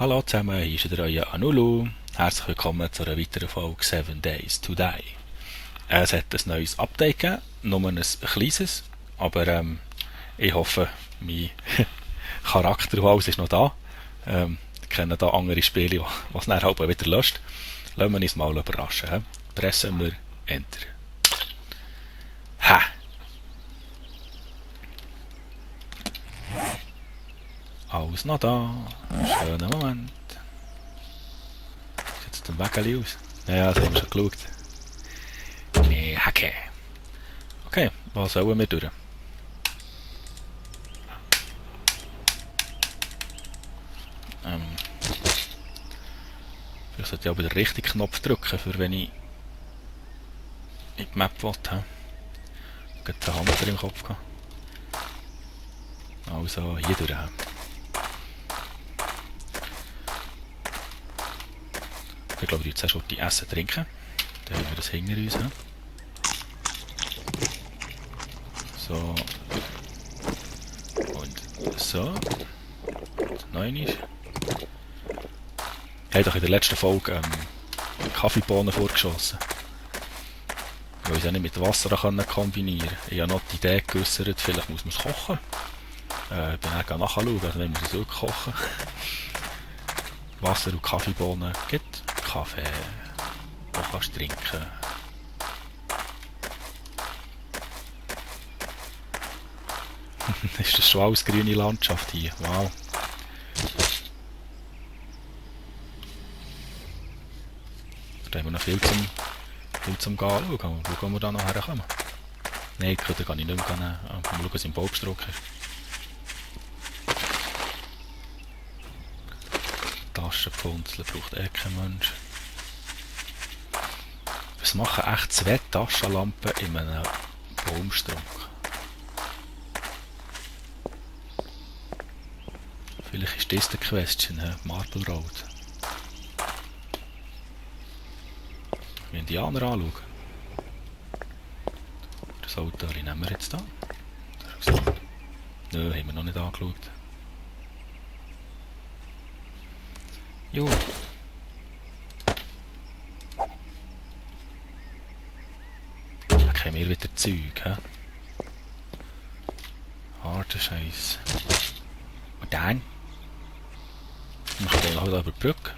Hallo zusammen, hier ist wieder euer Anulu. Herzlich willkommen zu einer weiteren Folge 7 Days to Die. Es hat ein neues Update gegeben, nur ein kleines, aber ich hoffe, mein Charakter und alles ist noch da. Ich kenne da andere Spiele, die es dann halt wieder löscht. Lassen wir uns mal überraschen. He? Pressen wir Enter. Ha! Alles noch da. Schöner Moment. Sieht jetzt ein Wägeli aus? Ja, das haben wir schon geschaut. Nee, Hacke. Okay, was sollen wir durch? Ich sollte ja aber den richtigen Knopf drücken, für wenn ich in die Map will. Ich habe den Hamster im Kopf gehabt. Also hier durch. Ich glaube, jetzt schon die Essen trinken. Dann haben wir das hinter uns. So. Und so. Noch einmal. Ich habe doch in der letzten Folge Kaffeebohnen vorgeschossen. Weil ich es nicht mit Wasser kombinieren konnte. Ich habe noch die Idee geäussert, vielleicht muss man es kochen. Ich bin dann nachschauen, also dann muss es wirklich kochen. Wasser und Kaffeebohnen gibt. Kaffee, auch kannst du trinken. Ist das schon alles grüne Landschaft hier? Wow. Da haben wir noch viel zum Gehen anschauen. Wo gehen wir da nachher kommen? Nein, da kann ich nicht mehr gehen. Mal schauen, was im Baumstruck ist. Taschenpfunzeln braucht kein Mensch. Was machen echt 2 Taschenlampen in einem Baumstrunk? Vielleicht ist das der Question, Marble Road. Die Indianer anschauen. Das Auto nehmen wir jetzt da. Nö, haben wir noch nicht angeschaut. Jo. Da kriegen wir wieder Zeug, hä? Harter Scheiß. Und dann? Ich mache den halt über die Brücke.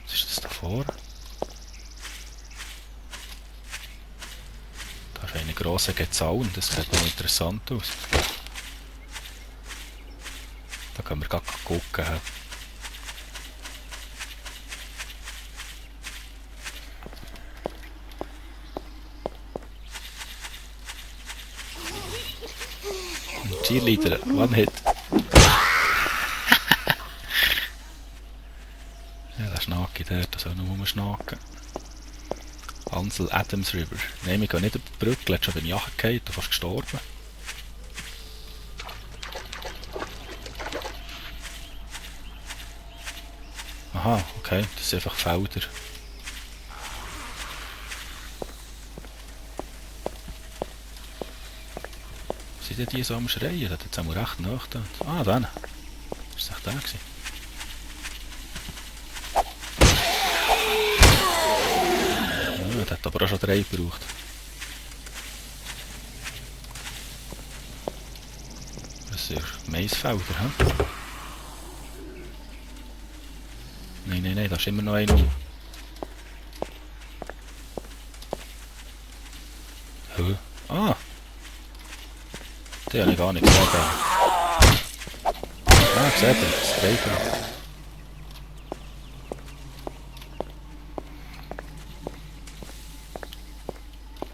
Was ist das da vor? Da ist eine grosse Gezaun, das sieht noch interessant aus. Da können wir gerade gucken. He? Cheerleader, One Hit. Ja, der Schnake dort, der soll noch rumschnaken. Ansel Adams River. Nein, wir gehen nicht über die Brücke, letztes Mal bin ich runtergefallen und fast gestorben. Aha, okay, das sind einfach Felder. Sind denn die so am Schreien? Das hat jetzt auch recht nach da. Ah, dann. Das war echt der gewesen. Ja, der hat aber auch schon 3 gebraucht. Das sind Maisfelder, hä? Nein, da ist immer noch einer. Hä? Ah! Den habe ich gar nicht gesehen. Ah, seht ihr, das Treiber.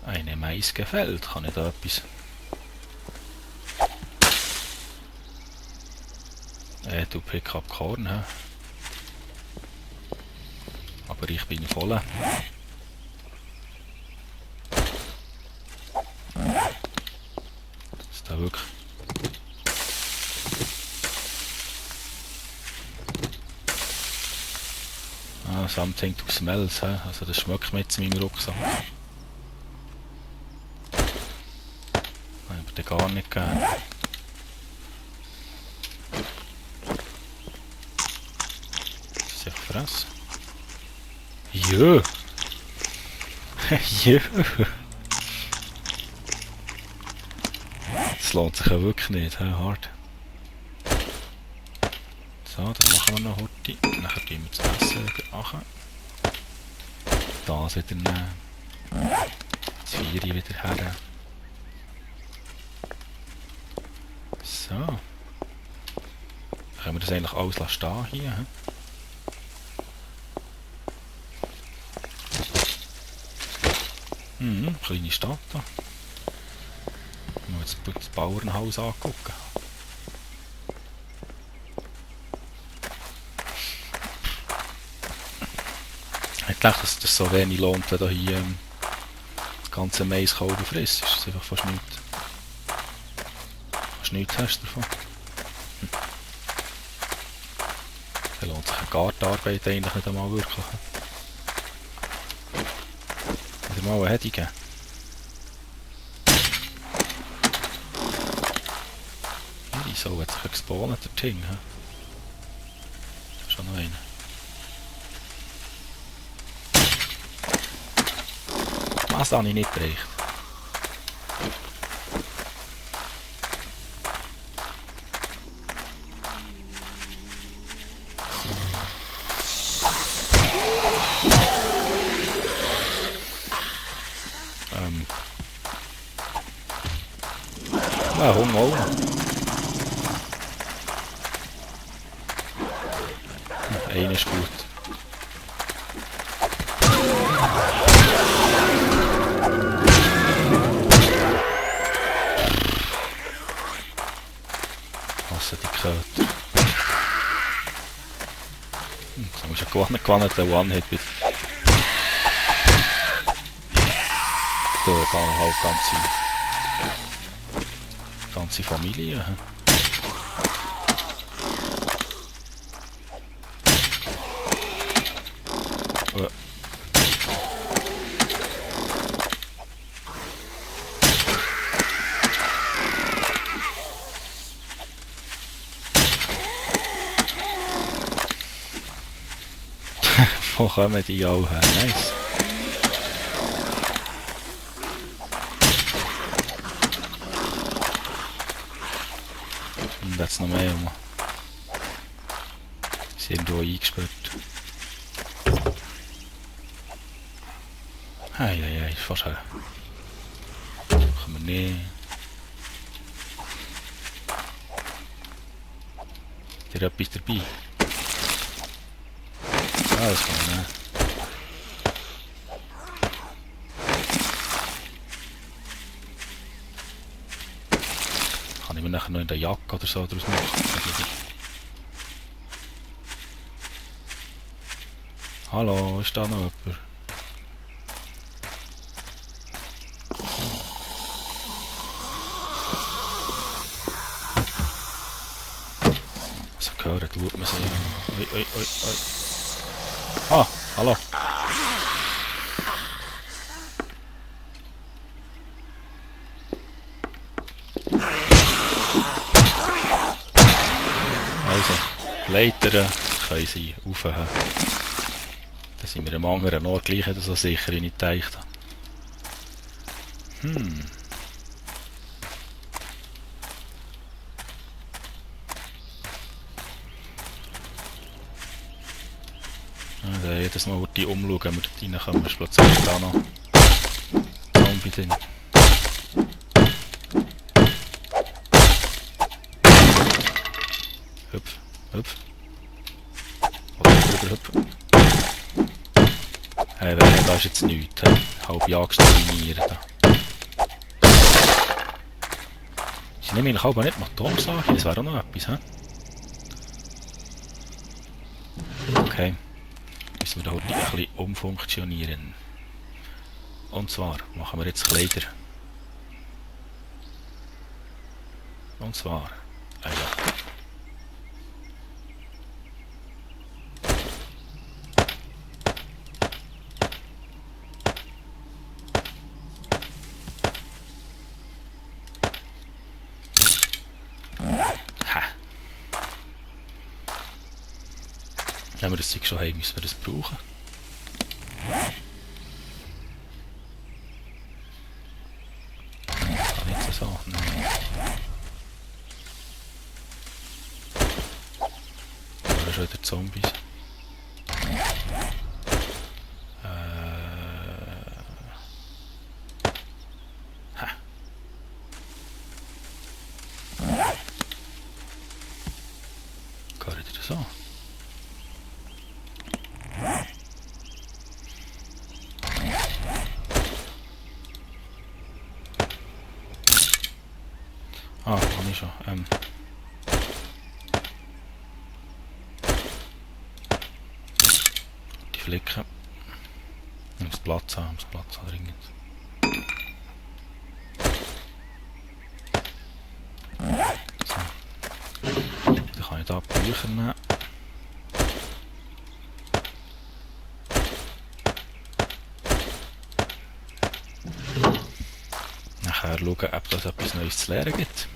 Eine Mais gefällt, kann ich da etwas? Du pick up Korn, hä? Aber ich bin voll. Ist da wirklich? Ah, something to smells, hä? Also das schmeckt mir jetzt in meinem Rucksack. Habe ich dir gar nicht gegeben. Fresse. Jö! Jö! Das lohnt sich ja wirklich nicht, hart. So, das machen wir noch heute. Nachher gehen wir das Essen wieder nach. Das wieder nehmen. Das Vieri wieder her. So. Dann können wir das eigentlich alles stehen hier. Kleine Stadt da. Mal jetzt das Bauernhaus angucken. Ich dachte, dass das so wenig lohnt, wenn da hier das ganze Maiskolben frisst. Das ist einfach fast nichts. Fast nichts hast du davon. Da lohnt sich eine Gartenarbeit eigentlich nicht einmal wirklich. Wieder mal eine Hedi geben. Wieso hat sich gespawnt, der Ting? Da ist schon noch einer. Das habe ich nicht erreicht. Ja, Hunger auch noch. Einer ist gut. Hasse die Köter. So ist ja gewonnen, der One-Hit mit der halt ganze Familie. Wo kommen die auch her? Nice. Und jetzt noch mehr rum. Ist irgendwo eingesperrt. Hey, fast her. Können wir nicht. Ist dir etwas dabei? Ja, das kann man nicht. Kann ich mir nachher noch in der Jacke oder so draus machen? Hallo, ist da noch jemand? Also gehört, tut man sie. Oi. Ah, hallo. Also, Leitern können sie aufhören. Da sind wir am anderen Ort gleich nicht so sicher, wie ich gedacht habe. Also jedes Mal die umschauen, wenn wir dort reinkommen, ist plötzlich da noch Zombie drin. Hüpf. Oder drüber hüpfen. Hey, da ist jetzt nichts. Hey. Halb Jagd ruinieren da. Sie nehmen eigentlich aber nicht mal Atomsage, das wäre auch noch etwas, hä? Okay. Müssen wir da heute ein bisschen umfunktionieren. Und zwar machen wir jetzt Kleider. Und zwar eine Jacke. Wenn wir das Zeug schon haben, müssen wir das brauchen. Nicht so. Nein. Da sind schon wieder Zombies. Geht wieder so. Ah, kann ich schon. Die Flicken. Ich muss Platz haben, dringend. So. Dann kann ich da Bücher nehmen. Nachher schauen, ob es etwas Neues zu lernen gibt.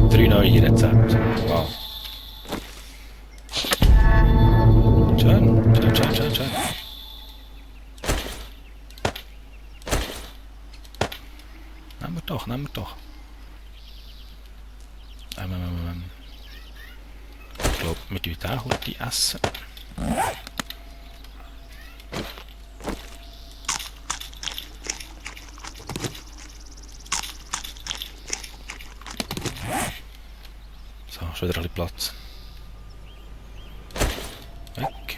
3 neue Rezepte. Wow. Schön. Nehmen wir doch. Ich glaube, wir tun den heute essen. So, schon wieder ein bisschen Platz. Weg.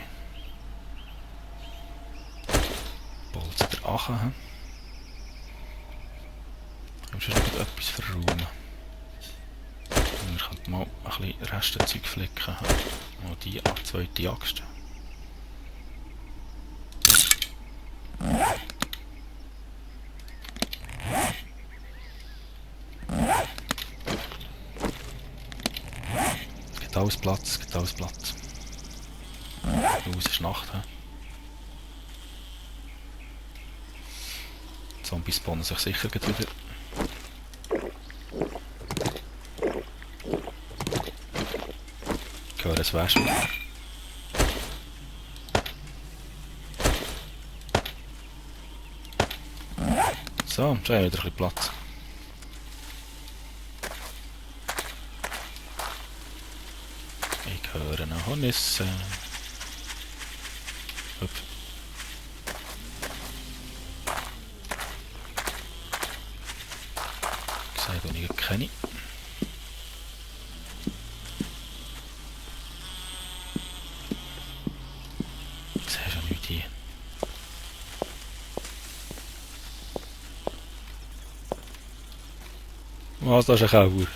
Bolzen der Achen. Wir müssen noch etwas verräumen. Wir könnten mal ein bisschen Restenzeug flicken. Mal die zweite Axt. Es gibt alles Platz. Es ist Nacht. Die Zombies spawnen sich sicher wieder. Ich höre ein Wespen. So, schon wieder ein bisschen Platz. Ich höre eine Hornisse. Hüpf. Ich sage, ich kenne. Ich sehe schon nichts hier. Was, das ist ein Kauer.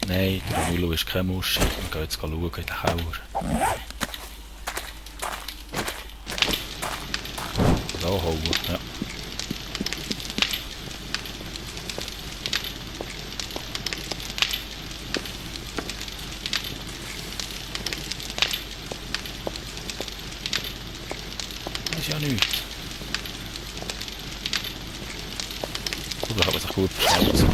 Nein, der Milo ist keine Muschi. Wir gehen jetzt schauen in den Kauer. Da hauen, ja. Das ist ja nichts. Gut, da kann man sich gut verschanzen.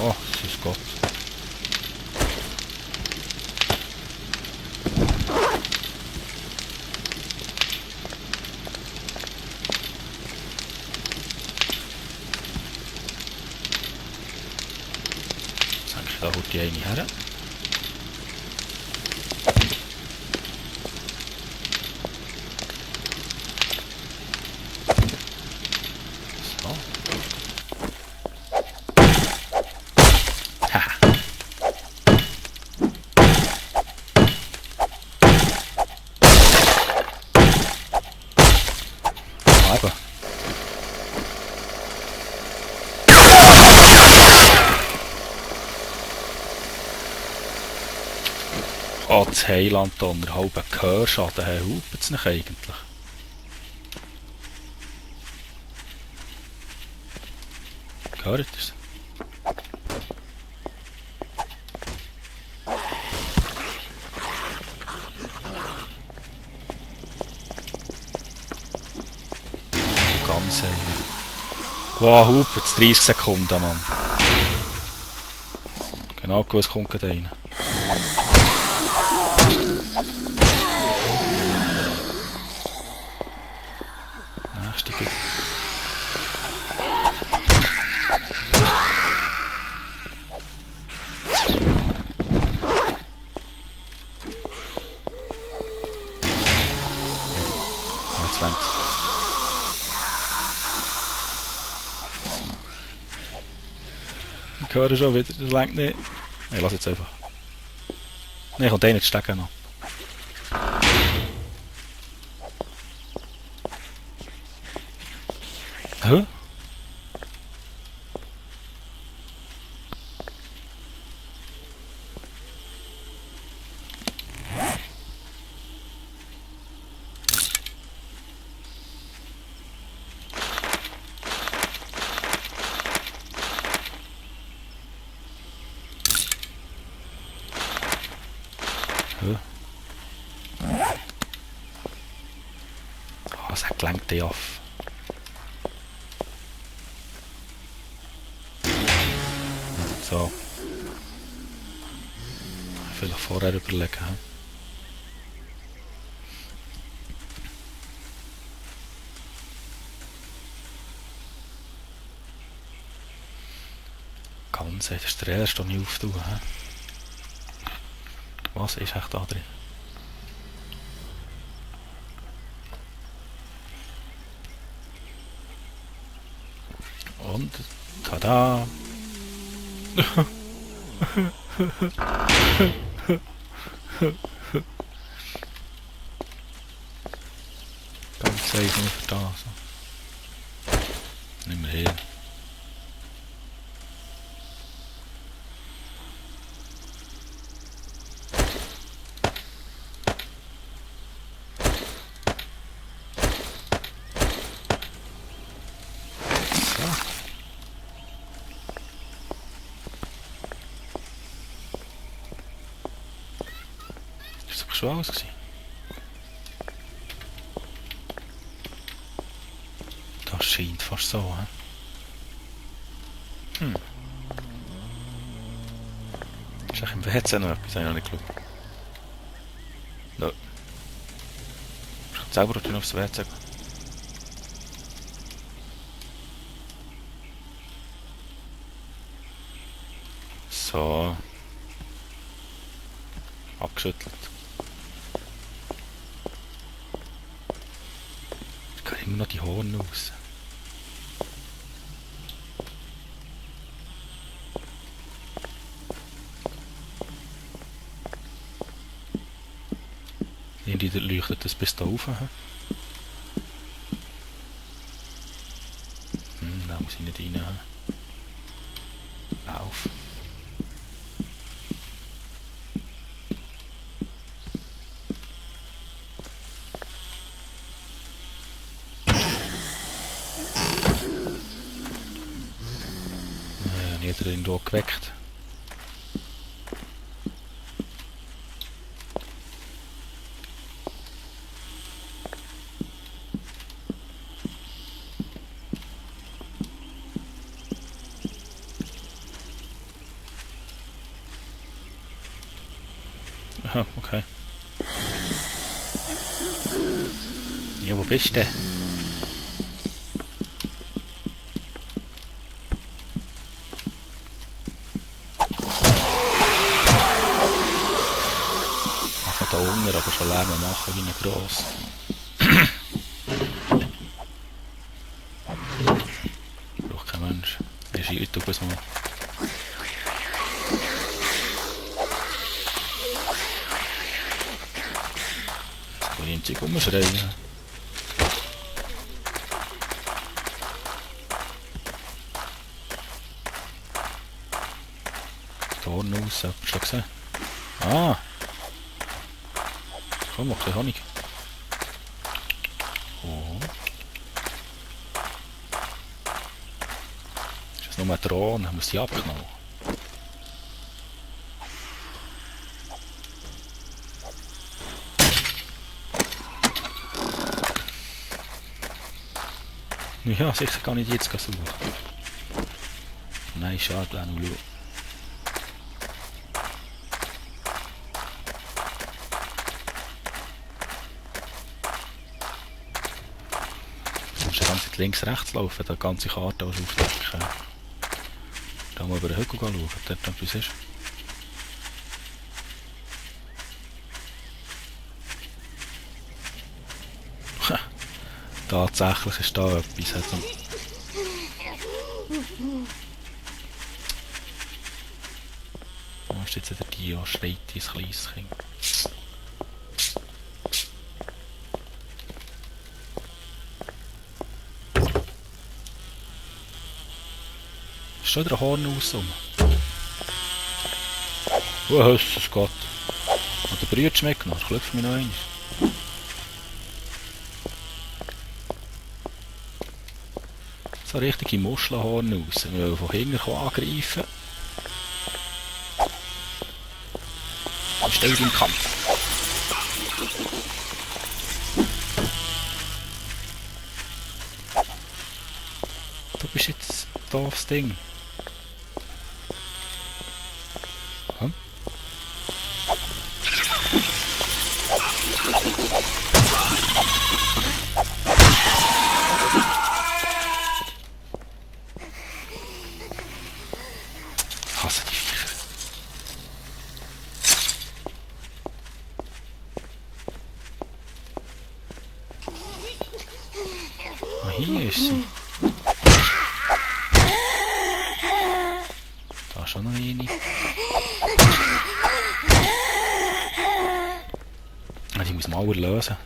Oh, das ist Gott. Jetzt hänge ich da heute eine her. Oh, das Heiland da, einen halben Gehörschaden haben, hupen es nicht eigentlich? Gehört ihr es? Seilen. Wow, Hupe, jetzt 30 Sekunden, Mann. Genau, es kommt gerade rein. Nächste geht. Jetzt längt. Ich höre schon wieder, das längt nicht. Nein, lass jetzt einfach. Nein, kommt eh nicht stecken noch. Hä? Oh, es hat gelangt die auf. So. Vielleicht vorher überlegen. He? Ganz, das ist der erste, den ich auftue. He? Was ist echt da drin? Und, tada! Ganz safe nur für das. Nicht mehr hin. Das war schon alles gewesen. Das scheint fast so, he? Ist eigentlich im WC noch etwas? Habe ich noch nicht geschaut. No. Ich kann selber aufs WC gehen. So. Abgeschüttelt. Ich kann immer noch die Horn raus. Irgendwie leuchtet das bis da rauf. Da muss ich nicht rein. Auf. Jeder irgendwo geweckt. Aha, okay. Ja, wo bist du? Da unten, aber schon Lärm machen wie ein Gross. Braucht kein Mensch. Ich tue es mal. Jetzt kann ich ein Zeug rumschreien. Da unten raus, habt ihr schon gesehen? Ah! Komm, mach den Honig. Oh. Ist das nur eine Drohne? Haben wir sie abgenommen? Ja, sicher kann ich die jetzt suchen. Nein, schade, lass noch schauen. Du musst die ganze Zeit links-rechts laufen, die ganze Karte aufdecken. Da mal über den Hügel schauen, ob dort etwas ist. Tatsächlich ist da etwas. Also wo ist jetzt der Dio? Schreit ins kleines Kind. Ist schon wieder ein Horn aus? Oh, Jesus Gott. Hat der Brüder schmeckt noch? Klopft mich noch einmal. So richtige Muschelhorn raus. Wir wollen von hinten angreifen. Stell im Kampf. Du bist jetzt ein doofes Ding. Hm? Ich hasse die Viecher. Ah, hier ist sie. Da ist schon noch eine. Ich muss mal lösen.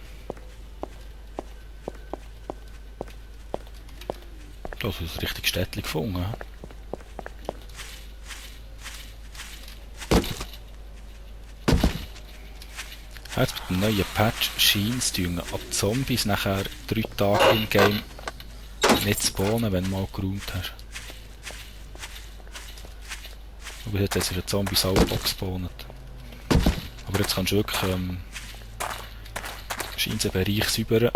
Das ist ein richtig Städtchen gefunden. Jetzt mit dem neuen Patch scheint es ab Zombies nachher 3 Tage im Game nicht spawnen, wenn du mal geräumt hast. Aber jetzt ist ein Zombie auch gespawnt. Aber jetzt kannst du wirklich scheint den Bereich säubern.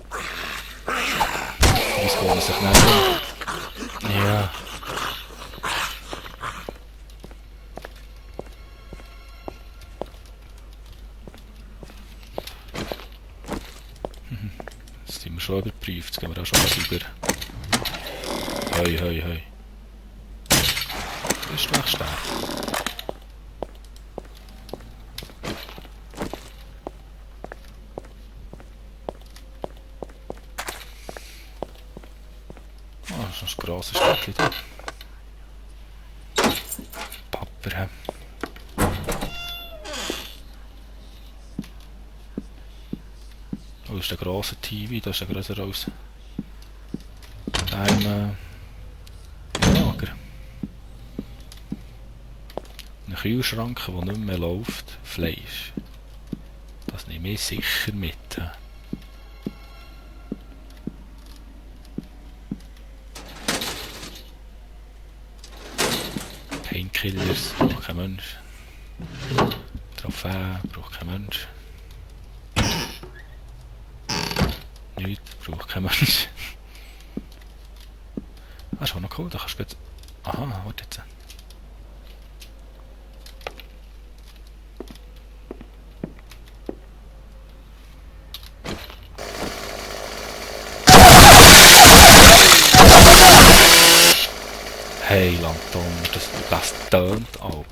Die spawnen sich nicht. Ja. Das sind wir schon überprüft, jetzt gehen wir auch schon mal sauber. Hoi, hoi, hoi. Das ist gleich stark. Ah, das ist ein grosses Stückchen da. Papier. Oh, das ist der grosse TV, das ist der grösser aus einem Lager. Ein Kühlschrank, der nicht mehr läuft. Fleisch. Das nehme ich sicher mit. Painkillers braucht kein Mensch. Trophäen braucht kein Mensch. Nichts braucht kein Mensch. Das ist auch noch cool, da kannst du jetzt... Aha, warte jetzt. Hey, Lanton, das tönt aber.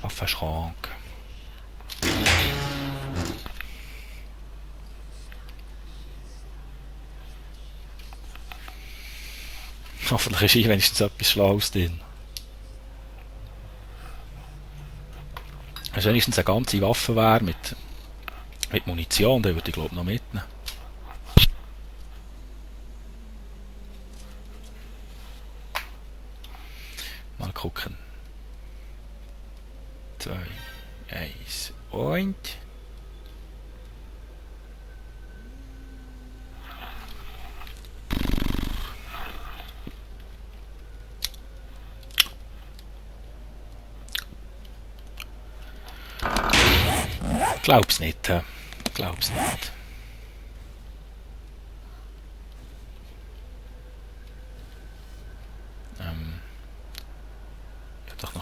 Waffenschrank. Hoffentlich ist hier wenigstens etwas Schlaues drin. Wenn es wenigstens eine ganze Waffe wäre mit Munition, dann würde ich glaube noch mitnehmen. Mal gucken. 2, 1 und... Glaub's nicht, glaub's nicht.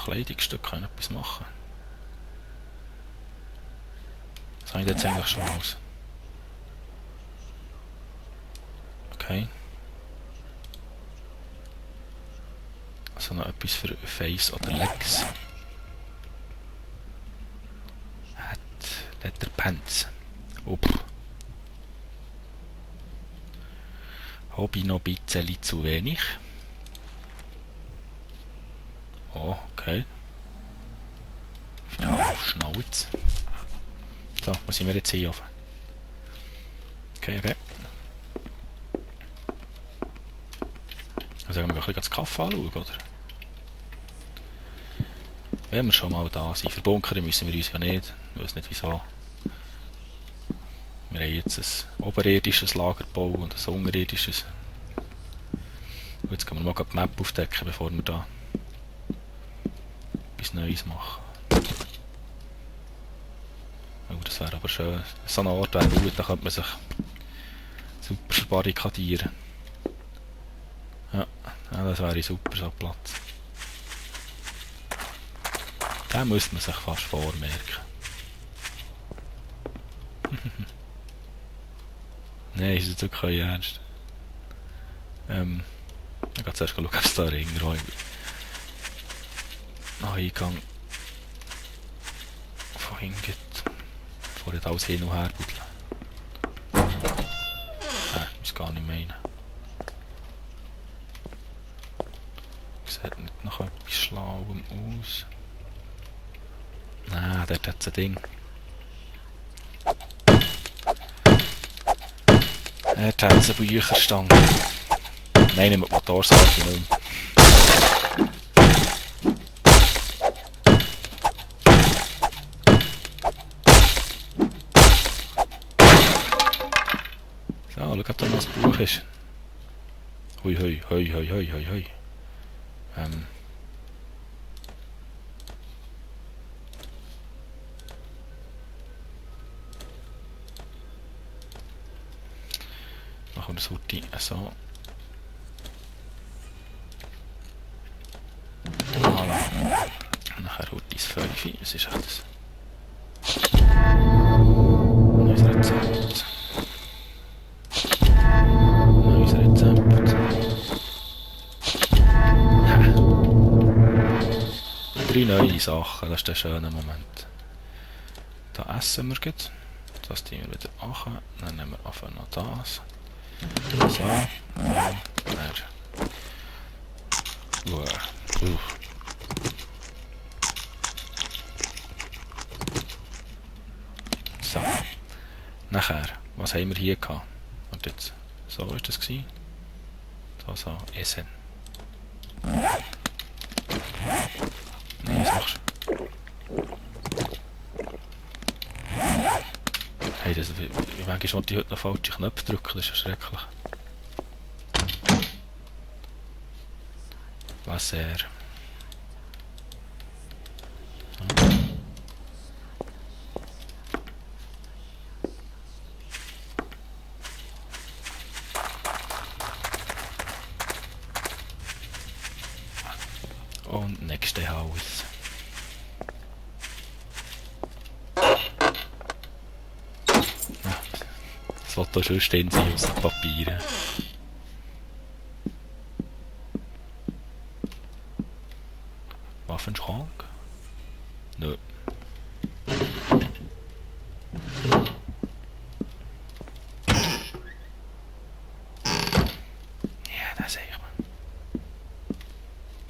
noch Kleidungsstücke etwas machen. Das habe ich jetzt eigentlich schon aus. Okay. Also noch etwas für Face oder Legs. Leather Pants. Habe ich noch ein bisschen zu wenig. Oh, okay. Ja, Schnauz. So, was sind wir jetzt hier auf? Okay, okay. Also sagen wir ein bisschen das Kaffee anschauen, oder? Wenn wir schon mal da sind, verbunkern müssen wir uns ja nicht. Ich weiß nicht wieso. Wir haben jetzt ein oberirdisches Lagerbau und ein unterirdisches. Und jetzt können wir mal die Map aufdecken, bevor wir da etwas Neues machen. Oh, das wäre aber schön. So ein Ort wäre gut, da könnte man sich super verbarrikadieren. Ja, das wäre super, so ein Platz. Den müsste man sich fast vormerken. Nein, ist jetzt wirklich ernst. Ich gehe zuerst schauen, ob es da irgendwo nach Eingang von hinten gibt. Bevor ich alles hin und her buddle. Nein, ich muss gar nicht meinen. Sieht nicht nach etwas Schlauem aus. Nein, dort hat es ein Ding. Dort hat es eine Bücherstange. Nein, nicht mit Motorsäge, nicht. So, schau, ob da noch ein Buch ist. Hui, hui, hui, hui, hui, hui, hui. Machen wir das Hurti so. Voilà. Nachher Hurti das 5. Es ist echt das. Neues Rezept. Neues Rezept. Ja. 3 neue Sachen, das ist der schöne Moment. Da essen wir gut. Das tun wir wieder an. Dann nehmen wir einfach noch das. So. So. Nachher, was haben wir hier gehabt? Und jetzt, so ist das gewesen. So, Essen. Nein, was machst du? Hey, manchmal wollte ich heute noch falsche Knöpfe drücken, das ist ja schrecklich. Wasser. Und nächste Haus. Das wird da schon stehen sein aus den Papieren. Waffenschrank? Nö. Ja, das sehe ich mal.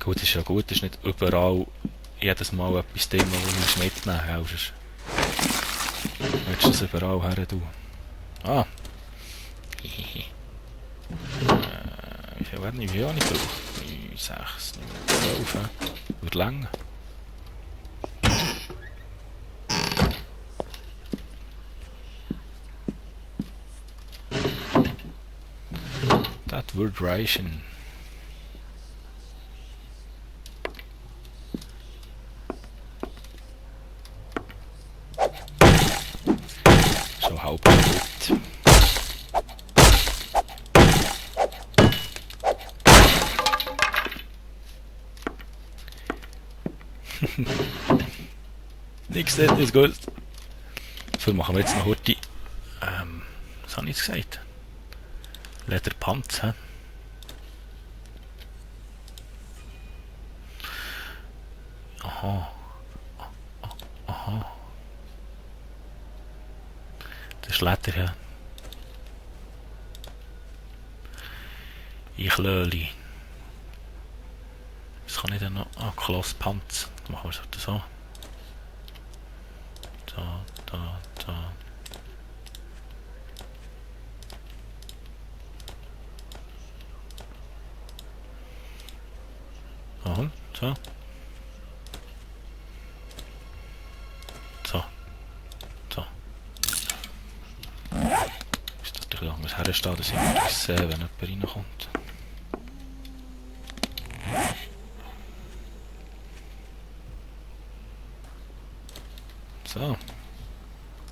Gut, ist ja gut, ist nicht überall jedes Mal etwas drin, was du mitnehmen willst. Willst du das überall her tun? Ah. Wie viel werden ich auch nicht gebraucht? 9, 6, 9, 12. Wird lang. Das wird reichen. So halb gut. Ich sehe das gut. Dafür machen wir jetzt noch heute. Was habe ich jetzt gesagt? Lederpanz, hä? Aha. Aha. Das ist Leder, ja. Ich löli. Was kann ich denn noch? Ah, Klosspanz. Dann machen wir es so. Da. Aha, so. So. Ist natürlich lang muss herstellen, dass ich nicht sehe, wenn jemand reinkommt. So.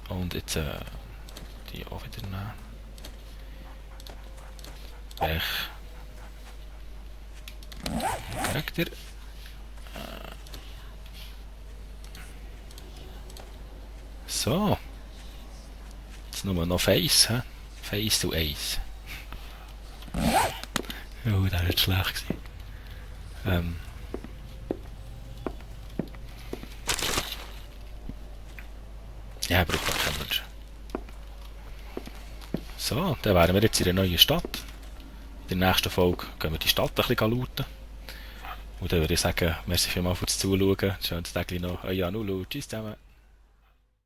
Und jetzt die auch wieder nehmen. Weg. Charakter. So. Jetzt nur noch Face, hä? Face to Ace. Oh, der war schlecht gewesen. Ja, braucht man keinen Wunsch. So, dann wären wir jetzt in der neuen Stadt. In der nächsten Folge gehen wir die Stadt ein bisschen looten. Und dann würde ich sagen, merci vielmals fürs Zuschauen. Schönes Tag noch. Euer Anulu. Tschüss zusammen.